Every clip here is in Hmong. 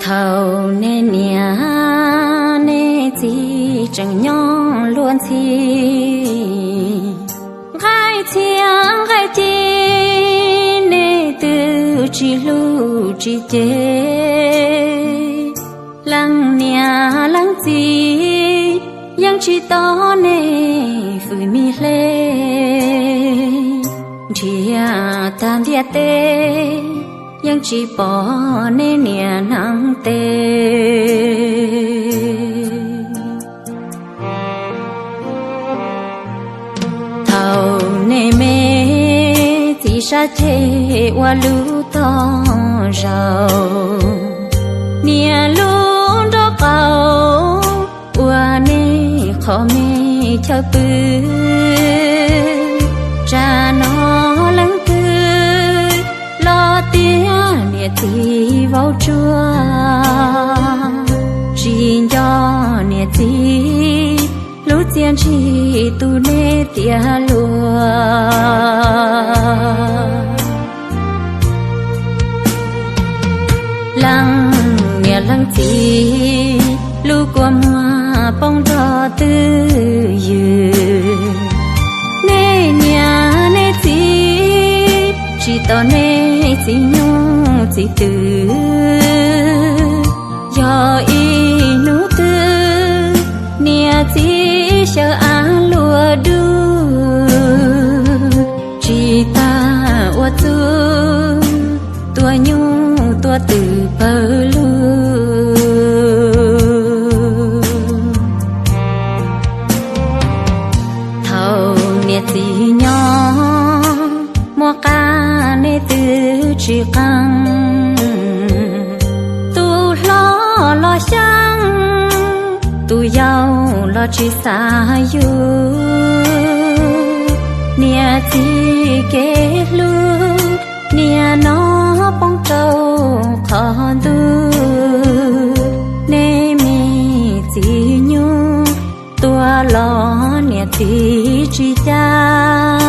Thaum nej niam nej txiv tseem nyob luag ntxhi, nqaij txhia nqaij ci nej twb tsis hlub tsis cem. Leej niam leej txiv yeej tsis tos nej fwm mi hle, nrhiav tag ntiaj teb yeej tsis pom nej niam hneev tes. Thaum nej me txiv sab ceg ua lub tog zaus, niam lub nraub qaum ua nej qhov me chaw pw. Tsam no leej twg los tias niam txiv vauv tsuag, tsis nco niam txiv lub txiaj ntsig tu nej tiav luag. Leej niam leej txiv lub kua muag poob nrog twj ywm. Nej niam nej txiv tsis tos nej txiv nyuj txiv twm, yog ib hnub twg niam txiv xyaw av luag dub, tsis tas ua txuj tua nyuj tua twm pawg lug. Thaum niam txiv nyob muaj qab nej twb tsis qee, tus hlob los xyeeb, tus yau los tsis xav yug. Niam txiv kev hlub niaj no poob rau qhov ntuj, nej me txiv nyuj tua los niam txiv tsis caj.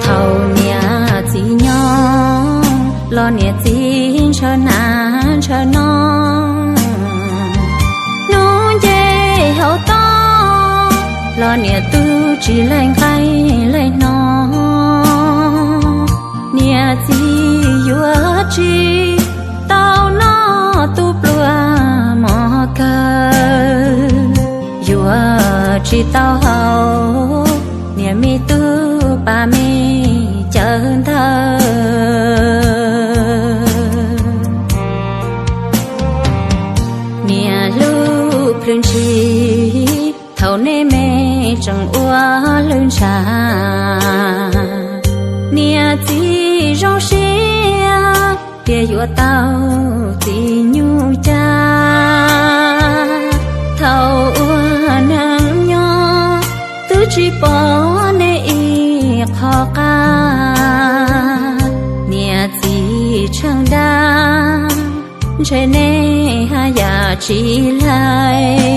Thaum niam txiv nyob los niam txiv ntshaw nas ntshaw no, hnub nce hauv toj los niam tub tsis laij nqaij laij no. Niam txiv yuav tsis tau noj tus pluag mov kawg, yuav tsis tau haus niam me tub paj me cawv ntawd. Niam hlub plhws ntshis thaum nej me tseem ua lwj ntsha, niam txiv zoo siab tias yuav tau txiv nyuj caj. Thaum ua neej nyob twb tsis pom nej ib qho qab, niam txiv tsheej dab ntshe nej haj yam tsis laij.